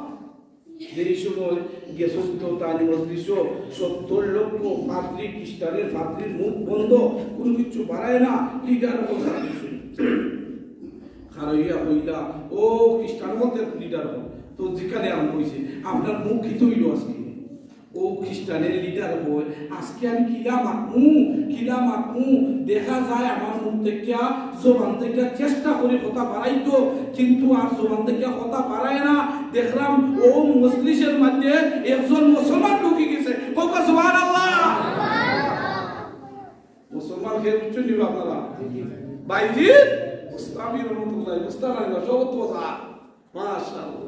যেই সময় গেছইন তো তান মজলিসো সত্তর লক্ষ ফাদরি, খ্রিস্টানের ফাদরির মুখ বন্ধ, কুনু কিচ্ছু বাড়ায় না, লিডার অকল খাড়া অইছইন। খাড়া অইয়া কইলা, ও খ্রিস্টান অকলতে লিডার অকল, তো জিকানি আরম্ভ অইছে, "আপনার মুখ কিতা অইলো আজকে?" ও খ্রিস্টানের লিডার কয়, "আজকে আমি কিলা মাতমু, কিলা মাতমু, দেখা যায় আমার মুখ থাকিয়া, জবান থাকিয়া চেষ্টা করি কথা বাড়াইতো, কিন্তু আর জবান থাকিয়া কথা বাড়ায় না। দেখলাম ও মজলিসের মধ্যে একজন মুসলমান ঢুকি গেছে।" কউক্কা সুবহানাল্লাহ। মুসলমান কে বুঝছইন নি বা আপনারা? বাইজিদ বুস্তামি রহমতুল্লাহ, বুস্তামি রহমতুল্লাহ, সব তো যা। মাশাআল্লাহ।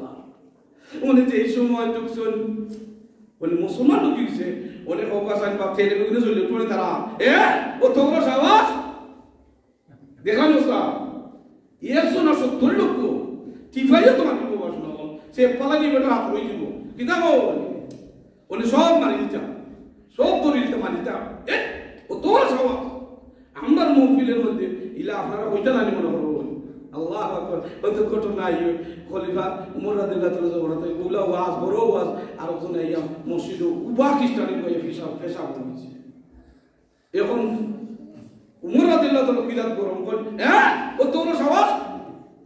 অনে যেই সময় ঢুকছইন, অনে মুসলমান ঢুকি গেছে, অনে কউক্কা চাইন বা টেলিভিশনে চলে উঠে তারা, "এ, অত বড় সাহস?" দেখলাম ওস্তাদ, একশো না সত্তর লক্ষ, টিফাইও তোমার কি বাস না, সে পালানি বেটা হাত হয়ে দিব। কিতা কও? অনে সব মারি দিতাম, সব ধরে দিতাম, মারি দিতাম। এ, অত বড় সাহস? আমরার মহফিলের মধ্যে ইলা আপনারা কইতা জানি মনে করো। আল্লাহু আকবার। হয়তো ঘটনা আইও, খলিফা উমর রাদিয়াল্লাহু তাআলা জমানাত অউ ওলা ওয়াজ, বড় ওয়াজ, আর একজন আইয়া মসজিদো উবা খ্রিস্টানে গিয়া পেশাব, পেশাব করছে। এখন উমর রাদিয়াল্লাহু তাআলা কিরাত গরম কইন, "হ্যাঁ, ও তোর সাহস?"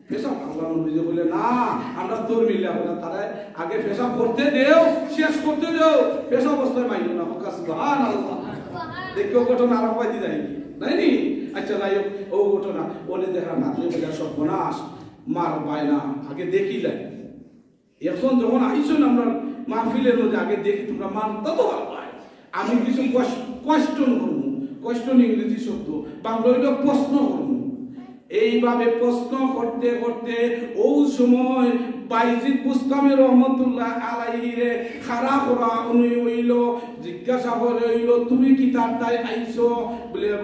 পেশাব আল্লাহর নবীজি কইলে, "না, আমরা তোর মিলে এখন তারা আগে পেশাব করতে দেও, শেষ করতে দেও, পেশাব অবস্থায় মাইলো না।" হোক সুবহানাল্লাহ। দেখো ঘটনা আরো পাইতে যায়নি, নাই নি? আচ্ছা, যাই হোক, ও ঘটনা, ওলে দেখা মাত্র বলে সর্বনাশ, মার বায় না, আগে দেখি যাই। এখন যখন আইসন আমরা মাহফিলের মধ্যে আগে দেখি তোমরা মানতা তো পারবায়। আমি কিছু কোয়েশ্চন করবো, কোয়েশ্চন ইংরেজি শব্দ, বাংলা হইল প্রশ্ন করবো। এইভাবে প্রশ্ন করতে করতে ও সময় বাইজিদ বুস্তামি রহমতুল্লাহ আলাইহিরে খাড়া করা উনি হইল, জিজ্ঞাসা করে হইল, "তুমি কিতার তাই আইছো?" বলে,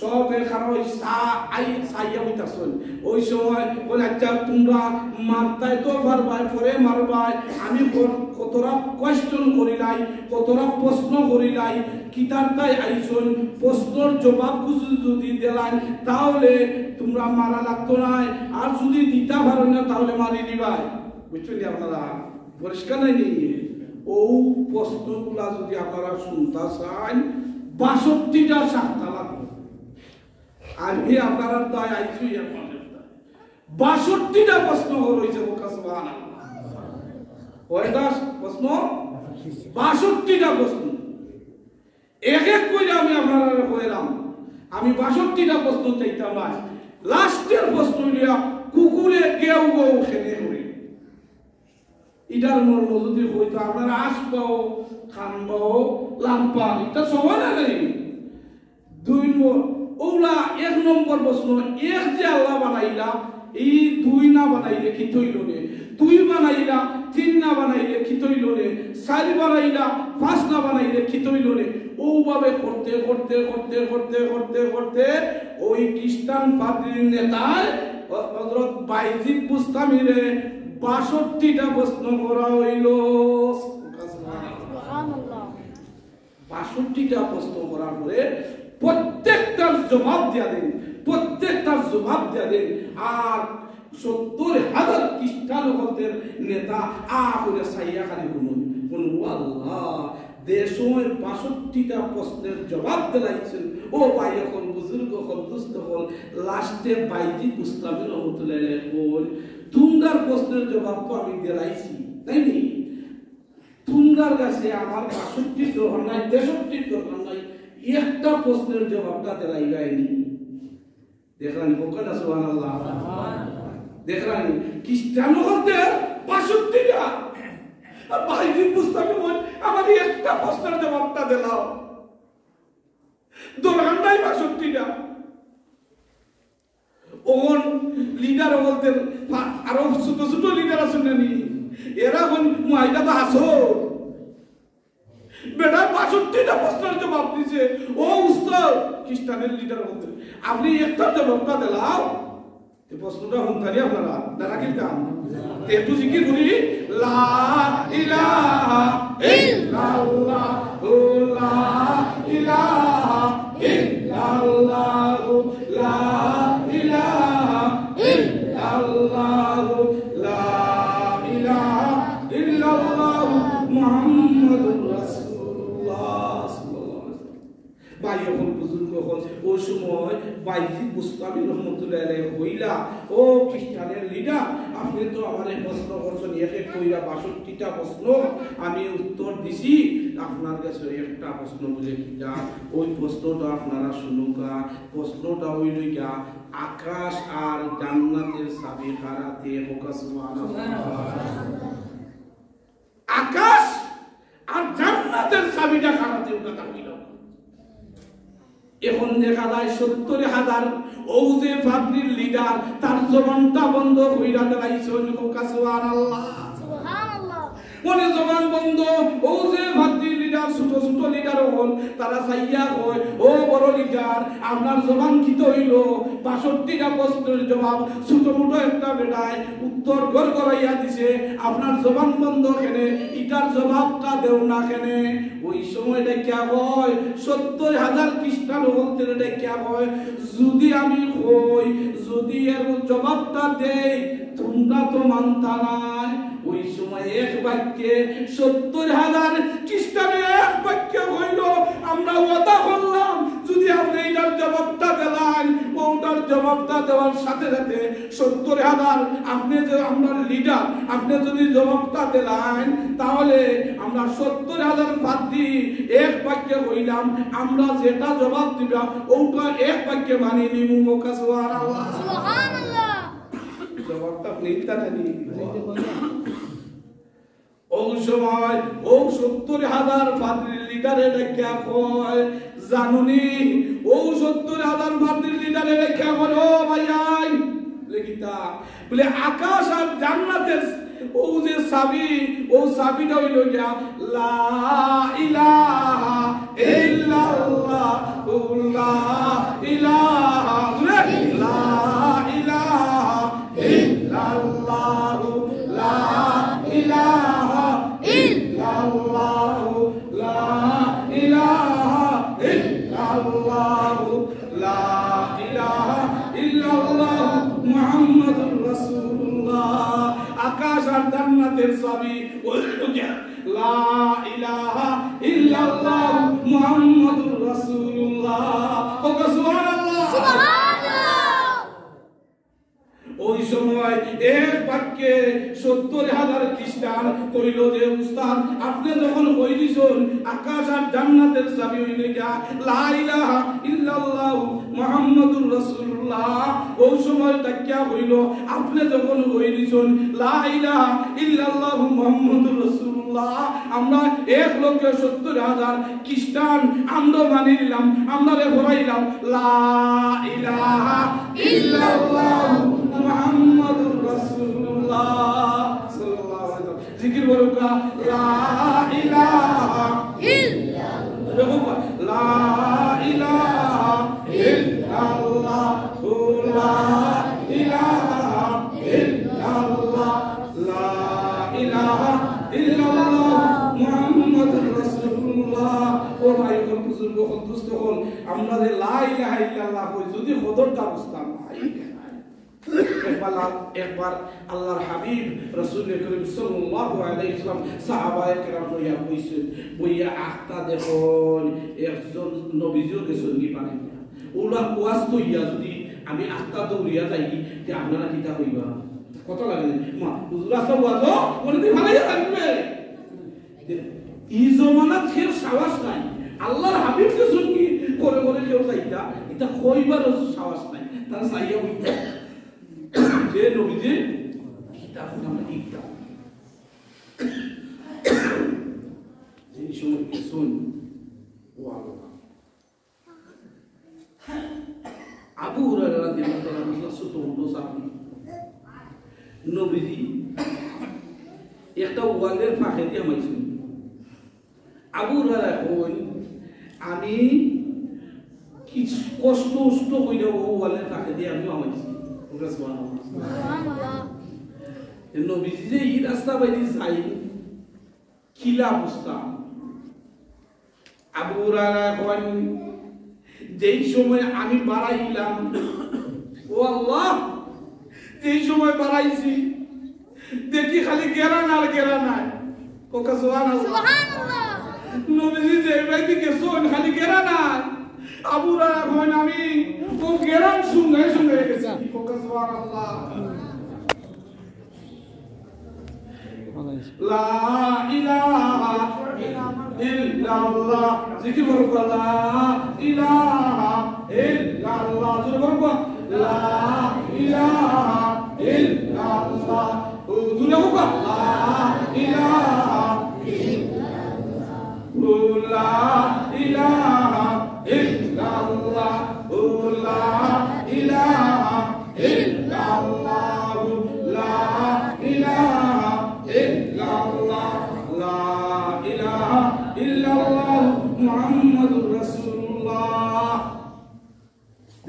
সবে খাড়া ওই সা-, আই-, সাইয়া বইতাছইন। ওই সময় কইন, "আচ্ছা, তোমরা মারতায় তো পারবায়, পরে মারবায়। আমি ক-, কতরা কোয়েশ্চন করিলাই, কতরা প্রশ্ন করিলাই, কিতার তাই আইছইন, প্রশ্নর জবাব বুঝি যদি দিলাইন, তাহলে তোমরা মারা লাগতো নায়, আর যদি দিতা পারো না, তাহলে মারি দিবায়।" বুঝছইন নি আপনারা? পরিষ্কার নায় নি? ও প্রশ্নগুলা যদি আপনারা শুনতা চাইন, বাষট্টিটা সাতটা লাগবে। আমি আপনারার দায় আইছি এখন। বাষট্টিটা প্রশ্ন রয়েছে, হোক সুবহানাল্লাহ। কয়টা প্রশ্ন? বাষট্টিটা প্রশ্ন। এক এক করে আমি আপনারারে কইরাম। আমি বাষট্টিটা প্রশ্ন চাইতাম না। লাস্টের প্রশ্ন হইল, কুকুরে গেউ গেউ কেনে করে? ইটার মর্ম যদি হইতো, আপনারা আশ পাও, খান পাও, লাম্পা, ইটা সমান নাই। দুই নম্বর, ওলা এক নম্বর প্রশ্ন, এক যে আল্লাহ বানাইলা, এই দুই না বানাইলে কিতা অইলো নে? দুই বানাইলা, তিন না বানাইলে কিতা অইলো নে? চাইর বানাইলা, পাঁচ না বানাইলে কিতা অইলো নে? ওভাবে করতে, করতে, করতে, করতে, করতে, করতে, ওই খ্রিস্টান পাদ্রীর নেতায় হযরত বাইজিদ বুস্তামিরে বাষট্টিটা প্রশ্ন করা হইল। সুবহানাল্লাহ। বাষট্টিটা প্রশ্ন করার পরে প্রত্যেকটার জবাব দিয়া দেন, প্রত্যেকটার জবাব দিয়া দেন। আর সত্তর হাজার খ্রিস্টান হকলদের নেতা আ করে চাইয়া খালি হুনইন, হুনইন, "ও আল্লাহ, যে সময় বাষট্টিটা প্রশ্নের জবাব দিলাইছইন, ও ভাই অকল, বুজুর্গ অকল, দোস্ত অকল, লাস্টে বাইজিদ বুস্তামি রহমতুল্লাহ আলাইহি কইন, তুমরার প্রশ্নের জবাব তো আমি দিলাইছি, তাই নি? তুমরার কাছে আমার বাষট্টির দরকার নাই, তেষট্টির দরকার নাই, একটা প্রশ্নের জবাবটা দিলাইলাইনি।" দেখলাম, হোক না সুবহানাল্লাহ। দেখলাম, খ্রিস্টান হকলদের বাষট্টিটা। আর বাইজিদ বুস্তামি কইন, "আমার একটা প্রশ্নের জবাবটা দিলাও। দরকার নাই বাষট্টিটা।" অখন লিডার হকলদের পা-, আরো ছোট ছোট লিডার আছইন না নি? এরা কইন, "মুয়াইদা তো আছো।" বেটা বাষট্টিটা প্রশ্নের জবাব দিছে। ও উস্তাদ, খ্রিস্টানের লিডার হকলদের, আপনি একটা জবাবটা দিলাও। এই প্রশ্নটা হুনতা নি আপনারা? না রাখিতাম? তে একটু জিকির করি, লা ইলাহা ইল্লাল্লাহু, লা ইলাহা ইল্লাল্লাহু, লা ইলাহা ইল্লাল্লাহু, লা ইলাহা ইল্লাল্লাহু মুহাম্মাদুর রাসূলুল্লাহ সাল্লাল্লাহু আলাইহি ওয়াসাল্লাম। ভাই অকল, বুজুর্গ অকল, ওই সময় বাইজিদ বুস্তামি রহমতুল্লাহ আলাইহি কইলা, "ও খ্রিস্টানের লিডার, আপনি তো আমারে প্রশ্ন করছইন, এক এক কইরা বাষট্টিটা প্রশ্ন আমি উত্তর দিছি, আপনার কাছে একটা প্রশ্ন বলে কি যা?" ওই প্রশ্নটা আপনারা শুনুকা। প্রশ্নটা অইল গিয়া, আকাশ আর জান্নাতের চাবি কার আতে? হোক সুবহানাল্লাহ। আকাশ আর জান্নাতের চাবিটা কার আতে, ওটা তা হইল। এখন দেখা যায় সত্তর হাজার, ও যে পাদ্রীর লিডার, তার জবানটা বন্ধ কইরা দিলাইছইন, হোক সুবহানাল্লাহ। সুবহানাল্লাহ। মানে জবান বন্ধ, ও যে পাদ্রীর লিডার, ছোট ছোট লিডার অকল, তারা চাইয়া কয়, "ও বড় লিডার, আপনার জবান কিতা অইলো?" বাষট্টিটা প্রশ্নের জবাব ছোট মোটো একটা বেটায় উত্তর গড়গড়াইয়া দিছে, "আপনার জবান বন্ধ কেনে? ইটার জবাবটা দেও না কেনে?" ওই সময় ডাকিয়া কয়, সত্তর হাজার খ্রিস্টান অকলরে ডাকিয়া কয়, "যুদি আমি কই, যুদি এর জবাবটা দেই, তুমরা তো মানতা নায়।" ওই সময় এক বাক্যে সত্তর হাজার খ্রিস্টানে এক বাক্যে কইল, "আমরা ওয়াদা করলাম, যুদি আপনে ইটার জবাবটা দিলাইন।" ওটার জবাবটা দেওয়ার সাথে সাথে সত্তর হাজার, আপনে যে আমরার লিডার, আপনে যুদি জবাবটা দিলাইন, তাহলে আমরা সত্তর হাজার পাদ্রি এক বাক্যে কইলাম, "আমরা যেটা জবাব দিবা, ওটা এক বাক্যে মানি নিমু।" কউক্কা সুবহানাল্লাহ। সুবহানাল্লাহ। জবাবটা মিলতা নানি? ওই সময় ও সত্তর হাজার পাদ্রির লিডারে ডাকিয়া কয়, "জানোনি?" ও সত্তর হাজার পাদ্রির লিডারে ডাকিয়া কয়, "ও ভাইয়াইন, লেখিতা।" বলে, "আকাশ আর জান্নাতের ও যে চাবি, ও চাবিটা অইলো গিয়া লা ইলাহা ইল্লাল্লাহু, লা ইলাহা, জোরে, লা ইলাহা ইল্লাল্লাহু, লা ইলাহা ইল্লাল্লাহু, লা ইলাহা ইল্লাল্লাহু, লা ইলাহা ইল্লাল্লাহু মুহাম্মাদুর রাসূলুল্লাহ।" আকাশ আর জান্নাতের চাবি ওই লোকে, লা ইলাহা ইল্লাল্লাহু মুহাম্মাদুর রাসূলুল্লাহ। কউক্কা সুবহানাল্লাহ। সুবহানাল্লাহ। ওই সময় এক বাক্যে সত্তর হাজার খ্রিস্টান কইল যে, "উস্তাদ, আপনে যখন কই দিছইন আকাশ আর জান্নাতের চাবি অইলো গিয়া লা ইলাহা ইল্লাল্লাহু মুহাম্মাদুর রাসূলুল্লাহ," ওই সময় ডাকিয়া কইল, "আপনে যখন কই দিছইন লা ইলাহা ইল্লাল্লাহু মুহাম্মাদুর রাসূলুল্লাহ, আমরা এক লক্ষ সত্তর হাজার খ্রিস্টান আমরা মানি নিলাম, আমরারে পড়াইলাম, লা ইলাহা ইল্লাল্লাহু মুহাম্মাদুর রাসূলুল্লাহ সাল্লাল্লাহু আলাইহি ওয়াসাল্লাম।" জিকির করউক্কা, লা ইলাহা ইল্লাল্লাহ। লা ইলাহা ইল্লাল্লাহু, লা ইলাহা ইল্লাল্লাহ, লা ইলাহা ইল্লাল্লাহু মুহাম্মাদুর রাসূলুল্লাহ। ও ভাই অকল, বুজুর্গ অকল, দোস্ত অকল, আমরা যে লা ইলাহা ইল্লাল্লাহ কই, যুদি কদরটা বুঝতাম, একবার আল-, একবার আল্লাহর হাবিব রাসূল করিম সাল্লাল্লাহু আলাইহি ওয়াসাল্লাম সাহাবায়ে কেরাম লইয়া বইছইন, বইয়া আখতা দেখইন, একজন নবীজিও গেছইন গি পানি দিয়া। ওলা ওয়াজ তো ইয়া যুদি আমি আখতা দৌড়িয়া যাই, তে আপনারা কিতা কইবা? কত লাগে? মা, হুজুর আসলে ওয়াজও মনে দি ফালাইয়া থাকবে। ই জমানাত কেউর সাহস নাই। আল্লাহর হাবিব গেছইন গি করে করে কেউ যাইতা, ইতা কইবারও সাহস নাই। তারা চাইয়া বইতা। যে নবীজি কিতাব নাম কিতাব। যে সময় গেছইন, ও আল্লাহ। আবু হুরায়রা রাদিয়াল্লাহু তাআলা আনহু ছোট মোটো সাহাবী। নবীজি একটা ওয়ালের ফাঁকে দিয়া হামাইছইন। আবু হুরায়রা কইন, "আমি কিছু কষ্ট উষ্ট কইরা ও ওয়ালের ফাঁকে দিয়া আমি হামাইছি।" বলরা, "সুবহানাল্লাহ।" সুবহানাল্লাহ। এ নবীজি যে ই রাস্তা বাইদি যাইন, কিলা অবস্থা? আবু হুরায়রা কইন, "যেই সময় আমি বাড়াইলাম, ও আল্লাহ, যেই সময় বাড়াইছি, দেখি খালি গেরান আর গেরান আয়।" কউক্কা সুবহানাল্লাহ। সুবহানাল্লাহ। নবীজি যে বাইদি গেছইন, খালি গেরান আয়। আবু হুরায়রা কইন, "আমি ও গেরান শুঙ্গাই শুঙ্গাই গেছি।" কউক্কা সুবহানাল্লাহ। লা ইলাহা ইল্লাল্লাহ। জিকির করউক্কা, লা ইলাহা ইল্লাল্লাহ। জোরে করউক্কা, লা ইলাহা ইল্লাল্লাহ। ও, জোরে করউক্কা, লা ইলাহা ইল্লাল্লাহ। ও, লা ইলাহা ইল্লাল্লাহ। ও, লা ইলাহা ইল্লাল্লাহু, লা ইলাহা ইল্লাল্লাহ, লা ইলাহা ইল্লাল্লাহু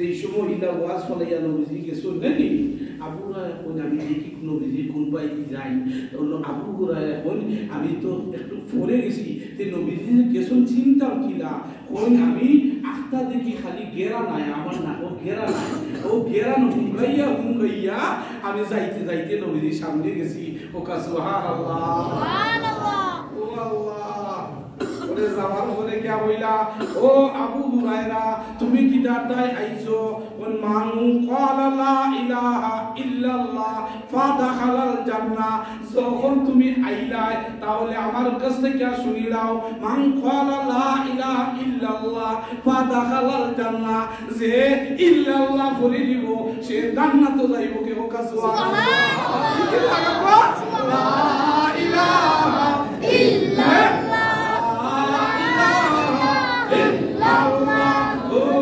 এই সময় ইলা ওয়াজ ফালাইয়া নবীজি গেছইন, নানি? আবু হুরায়রা কইন, "আমি দেখি নবীজি কুনবায়দি যাইন।" অইলো আবু হুরায়রা কইন, "আমি তো একটু পরে গেছি, তে নবীজি গেছইন চিনতাম কিলা?" কইন, "আমি আখতা দেখি খালি গেরা নাই, আমার নাকো গেরা নাই। অউ গেরা হুঙ্গাইয়া হুঙ্গাইয়া আমি যাইতে যাইতে নবীজির সামনে গেছি।" কউক্কা সুবহানাল্লাহ। সুবহানাল্লাহ। ও আল্লাহ। ওরে যাওয়ার পরে কিয়া কইলা, "ও আবু হুরায়রা, তুমি কিতার দায় আইছো?" কইন, "মান ক্বালা লা ইলাহা ইল্লাল্লাহ ফাদাখালাল জান্নাহ।" যখন তুমি আইলায়, তাহলে আমার কাছ থাকি শুনিলাও, "মান ক্বালা লা ইলাহা ইল্লাল্লাহ ফাদাখালাল জান্নাহ।" যে ইল্লাল্লাহ পড়ি দিবো, সে জান্নাতো যাইবোগি। কউক্কা সুবহানাল্লাহ। সুবহানাল্লাহ। লা ইলাহা ইল্লাল্লাহ। লা ইলাহা ইল্লাল্লাহ। লা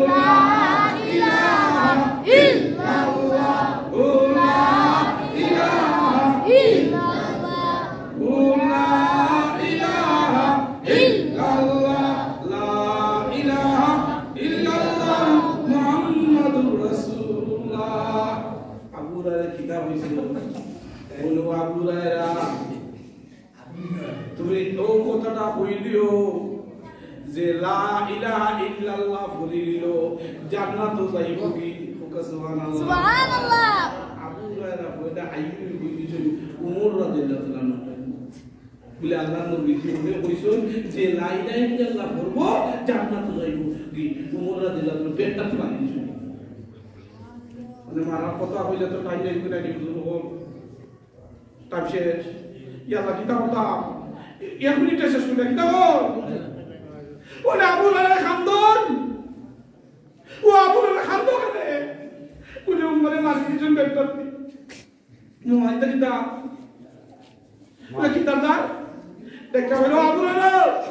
ইলাহা ইল্লাল্লাহ। লা ইলাহা ইল্লাল্লাহ। লা ইলাহা ইল্লাল্লাহ, লা ইলাহা ইল্লাল্লাহ, মুহাম্মাদুর রাসূলুল্লাহ। আবু হুরায়রা কিতা কইছে? বলো, আবু হুরায়রা, তুমি অউ কথাটা কইলিও যে লা ইলাহা ইল্লাল্লাহ পড়ি দিলো, জান্নাতো যাইবোগি। কউক্কা সুবহানাল্লাহ। সুবহানাল্লাহ। আবু হুরায়রা কইলা, আইয়ুবে কই দিছইন? উমর রাদিয়াল্লাহু তাআলা আনহু। বুলে, আল্লাহর নবীজি অনে কইছইন যে লা ইলাহা ইল্লাল্লাহ পড়বো, জান্নাতো যাইবোগি। উমর রাদিয়াল্লাহু তাআলা আনহু বেটাত মারি দিছইন। মানে, মারার কথা কইলে তো টাইম নাই, কইরা কি বুঝবো? টাইম শেষ। ইয়া আল্লাহ, কিতা করতাম? এক মিনিটে শেষ করিলাইতাম। ওরে আবু হুরায়রা কান্দইন। ও আবু হুরায়রা কান্দইন রে। বুলে, উমরে মারি দিছইন বেটাত। নো, ইটা কিতা? ইটা কিতা দা? দেখা অইলো, আবু হুরায়রা,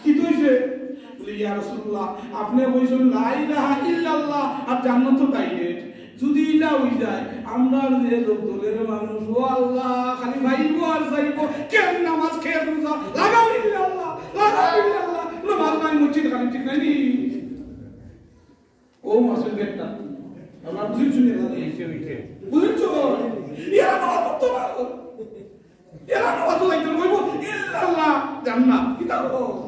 কিতা অইছে? বুলে, ইয়া রাসূলুল্লাহ, আপনে কইছইন লা ইলাহা ইল্লাল্লাহ আর জান্নাতো ডাইরেক্ট। যুদি ইলা অই যায়, আমরার যে দলের মানুষ, ও আল্লাহ, খালি ভাইবো আর যাইবো, কেন নামাজ, কেন রোজা, লাগাও ইল্লাল্লাহ, লাগাও ইল্লাল্লাহ, নামাজ নাই, মসজিদ খালি, ঠিক নায়নি? ও মাসুম বেটা, আমরা বুঝছি না? বুঝছো? এরা নামাজ পড়তো না। এরা নামাজ পড়তো না, কইবো, "ইল্লাল্লাহ, জান্নাত।" কিতা কও?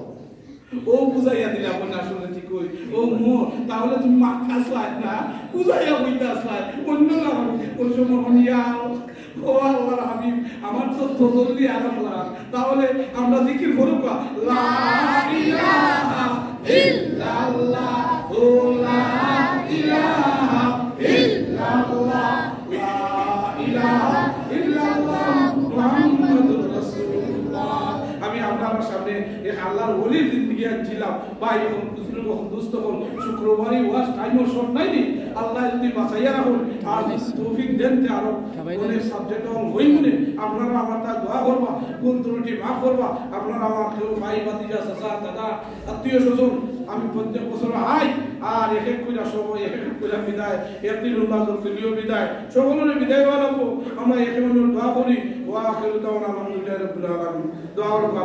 ও বুঝাইয়া দিলা, বলে, "আসলে ঠিক কই।" ও মো, তাহলে তুমি মাত আসলায় না, বুঝাইয়া কইতে আসলায়। অন্য না, ওই সময় মনে ইয়াও। ও আল্লাহর হাবিব, আমার তো তসল্লি আর আল্লাহ। তাহলে আমরা জিকির করুক, লা ইলাহা ইল্লাল্লাহ, ও লা ইলাহা ইল্লাল্লাহ, লা ইলাহা ইল্লাল্লাহ, মুহাম্মাদুর রাসূলুল্লাহ। আমি আপনারার সামনে এক আল্লাহর ওলির জিন্দেগি আনছিলাম। ভাই অকল, বুজুর্গ অকল, দোস্ত অকল, শুক্রবারই ওয়াজ টাইমও শর্ট নায়নি। আল্লায় যুদি বাঁচাইয়া রাখইন, আর যুদি তৌফিক দেইন, তে আরো অনেক সাবজেক্ট অকল অইবো নে। আপনারা আমার তা দোয়া করবা, ভুল ত্রুটি মাফ করবা। আপনারা আমার কেউ ভাই, ভাতিজা, চাচা, দাদা, আত্মীয় স্বজন, আমি প্রত্যেক বছর আই, আর এক এক কইরা সবাই এক এক কইরা বিদায়, একদিন উল্লাহ করিও বিদায়, সকলের বিদায় হওয়া লাগবো। আমরা একে অন্যর দোয়া করি, ওয়া আখিরু দাওয়ানা আলহামদুলিল্লাহি রাব্বিল আলামিন। দোয়া করবো আল্লাহ।